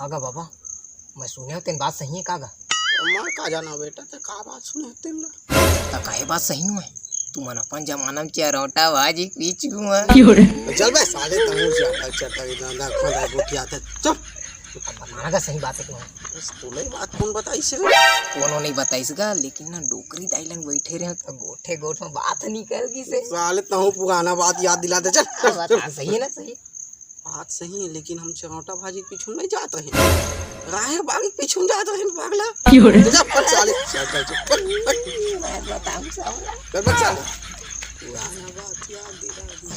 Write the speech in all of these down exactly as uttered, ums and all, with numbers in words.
का गा बाबा, मैं सुने हँव तेन बात सही हे का गा? मैं का जाना बेटा, ते का बात सुने हस तेन ला? त काहे बात सही नोहे? तुमन अपन जमाना म चरौंटा भाजी पीछू हव। चल बे साले, तहूँ से अटक चटक इतना अंदर खोदा गोठियाथे। चुप। अब बताना का सही बात हे कि नहीं? बस तोला ही बात कोन बताइस रे? कोनो नहीं बताइस गा, लेकिन ना डोकरी दाई लंग बइठे रहेंव त गोठे गोठ म बात निकल गिस हे। साले तहूँ पुराना बात याद दिला दे, चल, चल, अब चल। बता, सही हे ना, सही? बात सही हे, लेकिन हम चरौंटा भाजी के पीछू नहीं जात रहेन। राहेर बाग के पीछू जात रहेन, पागला। क्यों रे? जा, पट साले। चल, चल, चल, पट, पट। मैं बताऊं सब। चल, पट साले। पुराना बात याद दिला दी।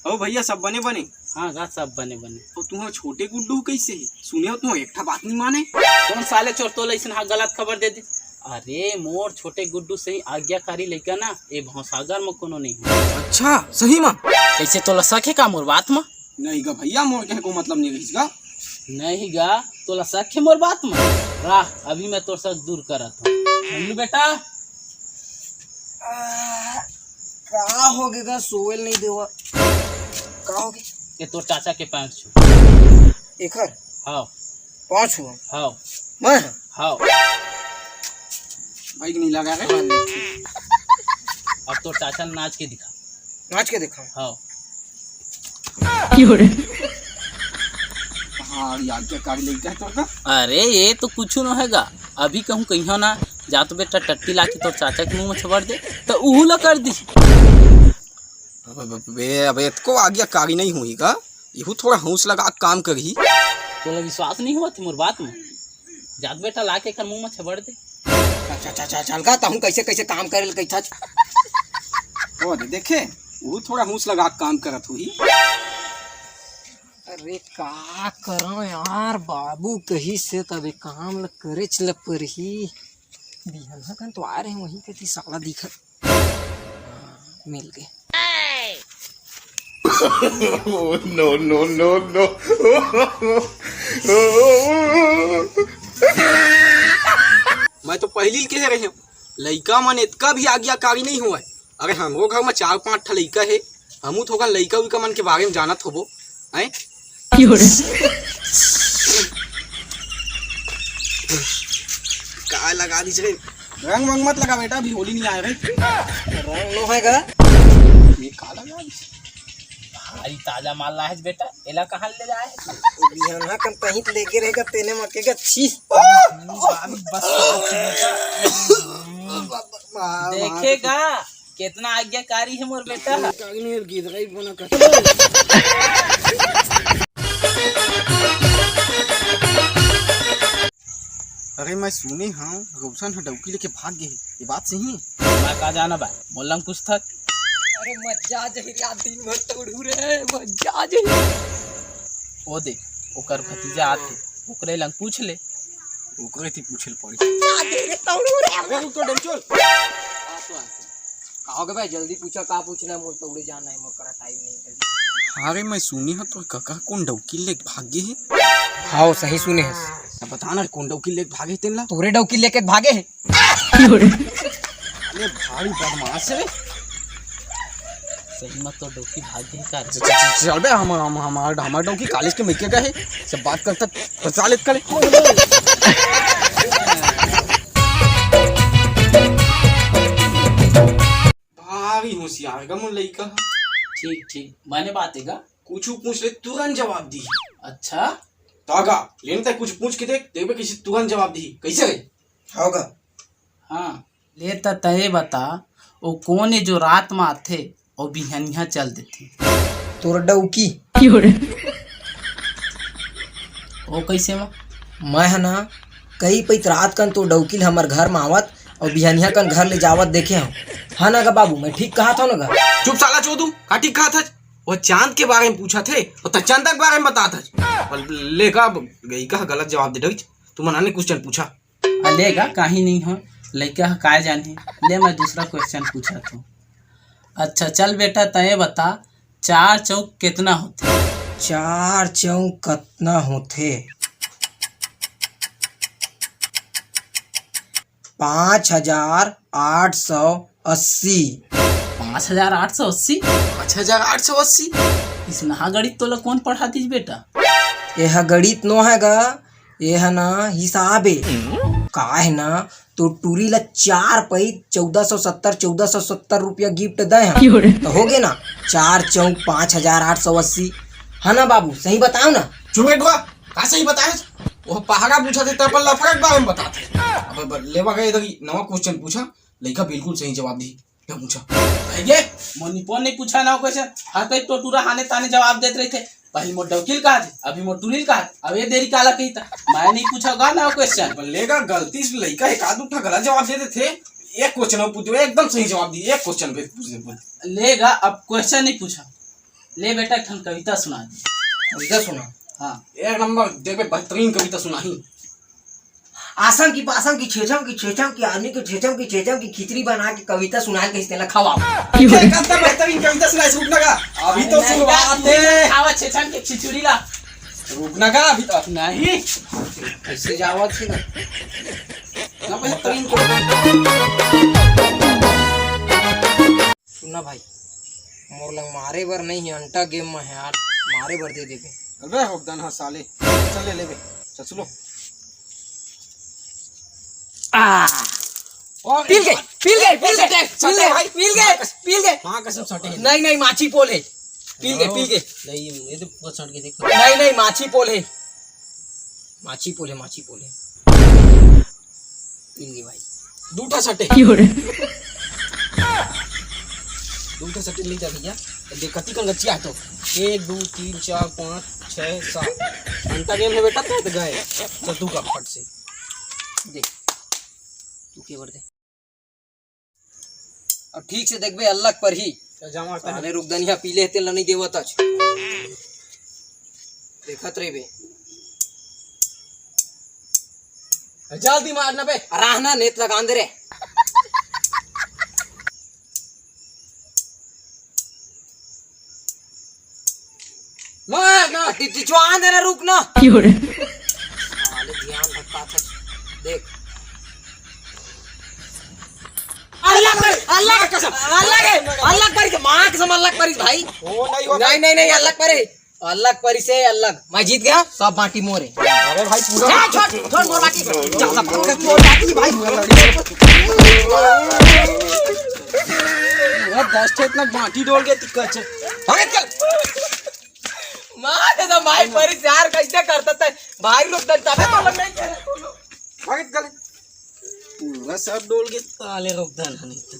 ओ भैया, सब बने बने? हाँ गा, सब बने बने। अउ तुँहर छोटे गुड्डू कइसे हे? सुने हँव तुँहर एक ठा बात नहीं माने। कोन साले चोर तोला अइसन हा गलत खबर दे दे? अरे, मोर छोटे गुड्डू सही आज्ञाकारी लइका ना, ए भौसागर म कोनो नहीं हे। अच्छा, सही म? कइसे तोला शक हे का मोर बात म? नहीं गा भैया, मोर कहे को मतलब नहीं रहिस गा। नहीं गा, तोला शक हे मोर बात म? राह, अभी मैं तोर शक दूर करत हँव। मन्नू बेटा। आ, का होगे गा, सोवल नहीं देवा? का होगे? ये तोर चाचा के पैंट छू। एकर? हाँ। पाँव छुआ? हाँ। मैं? हाँ। भाई के नहीं लगा रे। अब तोर चाचा नाच के दिखा। नाच के दिखा? हाँ। हाँ, यार, क्या कारी लइका हे तोर का? अरे, ये तो कुछू नोहे गा। अभी कहूँ कहियो ना, जा तो बेटा टट्टी ला के तोर चाचा के मुँह म छबड़ दे, त उहू ला कर दिही। अबे, अबे, अबे, अतको आज्ञाकारी नहीं होही गा। इहू थोड़ा होश लगा के काम करही। तोला विश्वास नहीं होवत हे मोर बात म? जा तो बेटा ला के एकर मुँह म छबड़ दे। चल, चल, चल, चल, चल गा, तहूँ कइसे, कइसे काम करे ल कहिथस। ओ दे, देखे, वो थोड़ा होश लगा के काम करत होही। अरे का करंव यार, बाबू कहिस हे तब ए काम ल करेच ल परही। बिहनहा कन तो आय रहेंव, वहीं कती साला दिखत। हाँ, मिल गे। Oh, no, no, no, no। मैं तो पहिली ल कहे रहेंव, लइका मन एतका भी आज्ञाकारी नहीं होवय। अरे, हमरो घर म चार पाँच ठा लइका हे, हमू थोकन लइका उइका मन के बारे म जानत होबो, हैं? का लगा दिस रे? रंग वंग मत लगा बेटा, अभी होली नहीं आय रे। रंग नोहे गा। ये का लगा दिस? भारी ताजा माल लाहे हस बेटा, एला कहाँ ले जाए? बिहनहा कन तहीं लेके रहेगा, तेने मके गा, छी। बस, बस, बस। देखे गा, केतना आज्ञाकारी हे मोर बेटा। अरे, मैं सुने हँव, रोशन ह डौकी लेके भाग गे हे। ये बात सही हे? मैं का जाना बा, मोर लंग पूछथस। अरे, मजा आ जाही रे, आज दिन भर तौड़हूँ रे, मजा आ जाही। ओ दे, ओकर भतीजा आथे, ओकरे लंग पूछ ले। ओकरे ती पूछे ल पड़ी। मजा आ जाही रे, तौड़हूँ रे। अबे, रुक तो, डमचोल। आ तो, आ तो। का होगे बे? जल्दी पूछा, का पूछना हे? मोर तौड़े जाना हे, मोर करा टाइम नहीं हे, जल्दी पूछा। हाँ रे, मैं सुने हँव तोर कका कोन डौकी लेके भागे हे। हाँ, सही सुने हस। अब बता ना, कोन डौकी लेके भागे हे तेन ला? तोरे डौकी लेके भागे हे। अरे भारी बदमाश हे रे। सही म तोर डौकी भागे हे का रे? च-, च-, च-, चल बे, हम, हम, हमार, हमार डौकी कॉलेज के मइके गे हे, सब बात करथस, फंसा लेथस काले। भारी होशियार गा मोर लइका ह। ठीक, ठीक, बने बात हे गा। कुछू पूछ ले, तुरंत जवाब दिही। अच्छा? त गा, ले न तैं कुछू पूछ के देख, देखबे कइसे तुरंत जवाब दिही। कइसे रे? हाँ गा। हाँ। ले त तैं बता, ओ कोन ए जो रात म आथे अउ बिहनिया चल देथे? तोर डौकी। ओ कइसे म? मैं ह ना, कई पइत रात कन तोर डौकी ल हमर घर म आवत अउ बिहनिया कन घर ले जावत देखे हँव। हाँ ना गा बाबू, मैं ठीक कहत हँव ना गा? चुप साला चोदू, का ठीक कहत हस? ओ चांद के बारे म पूछत हे, अउ तैं चंदा के बारे म बतात हस। ले गा, लइका ह गलत जवाब दे डरिस, तुमन आने question पूछा। आ, ले गा, काहीं नहीं हो, लइका ह काय जानही। ले, मैं दूसरा question पूछत हँव। अच्छा, चल बेटा, तैं बता, चार चौक केतना होथे? चार चौक कतना होथे? पाँच हजार आठ सौ अस्सी। पाँच हजार आठ सौ अस्सी? पाँच हजार आठ सौ अस्सी? इसनहा गणित तोला कोन पढ़ातिस बेटा? एहा गणित नो हे गा, एहा ना हिसाब ए। का हे ना, तो टूरी ला चार पइत चौदह सौ सत्तर, चौदह सौ सत्तर रुपया गिफ्ट दे हन, तो हो गे ना, चार चौक पाँच हजार आठ सौ अस्सी, है ना बाबू? सही बताओ ना। चुप बेटुआ, का सही बताए? वो पहाड़ा पूछा थे, तब लफड़ा के बारे में बताते। अब लेवा गए इधर नवा क्वेश्चन पूछा, लइका बिल्कुल सही जवाब दी। क्या पूछा? ये मोर निपोन नहीं पूछा ना क्वेश्चन। हाँ, तो टोटूरा हाने ताने जवाब देत रहिथे। पहले मोर डौकी ल कहा थे, अभी मोर टूरी ल कहा थे। अब ये देरी काला कही था, मैं नहीं पूछा गा ना क्वेश्चन। पर लेगा गलती से लइका एक आध उठा गलत जवाब दे देथे। एक क्वेश्चन पूछ दे, एकदम सही जवाब दी। एक क्वेश्चन पे पूछ दे, पूछ। लेगा अब क्वेश्चन नहीं पूछा। ले बेटा, एक ठन कविता सुना दे। कविता सुना? हाँ। एक नंबर, देख बे, बेहतरीन कविता सुनाही। आसम की पासम की छेछम की छेछम की आदमी के छेछम की छेछम की खिचड़ी बना के कविता सुना के तेला खवाओ। ये कतना बेहतरीन कविता सुनाइस, रुक ना गा। अभी तो नहीं, शुरुआत नहीं, है। खावा छेछम के खिचड़ी ला। रुक ना गा, अभी तो नहीं। कैसे जावा छे ना? ना बेहतरीन कविता। सुन ना भाई, मोर लंग मारे बर नहीं हे, अंटा गेम में हे यार, मारे बर दे देबे। अबे होगदन हा साले, चल ले लेबे, चल सुनो। आ! और पील गे, पील गे, पील गे, सटे, पील गे, सटे भाई। पील गे, पील गे। माँ कसम सटे है। नहीं, नहीं, माछी पोल है। पील गे, हाँ। पील गे। नहीं, ये तो पूरा सट के देख। नहीं, नहीं, माछी पोल है। माछी पोल है, माछी पोल है। पील गे भाई। दू ठा सटे। क्यों रे? दू ठा सटे ले जा भैया। देख, कति कन गचिया तो। एक, दू, तीन, चार, पाँच, छः, सात। अंटा गेम है बेटा, तो गए। चल, तू का फट से। देख। तू के बर दे। अब ठीक से देखबे, अल्लग परही। चल, जा मार साले रुकदनिया पीले हे, तेला नहीं देवत आज। देखत रहिबे। जल्दी मार ना बे। राह ना, नेत लगान दे रे। मार ना। टिचुआन दे ना, रुक ना। क्यों रे? साले ध्यान भटका था। देख। अल्लग, अल्लग कसम। अल्लग हे, अल्लग परिस, माँ कसम अल्लग परिस भाई। ओ, नहीं होता। नहीं, नहीं, नहीं, अल्लग परिस। अल्लग परिस हे, अल्लग। मैं जीत गया, सब बाटी मोर हे। अरे भाई, पूरा ए, छोड़, छोड़, मोर बाटी। जा, सब मोर बाटी भाई। पूरा दस ठे इतना बाटी डोल के तिक्का छे। भाग चल। मार दे तो भाई, परिस यार, कैसे करता था? भाई लोग डरता था, तो लोग नहीं करे, तो लोग। भाग चल। पूरा सब डोल के ताले रोक देना नहीं तो।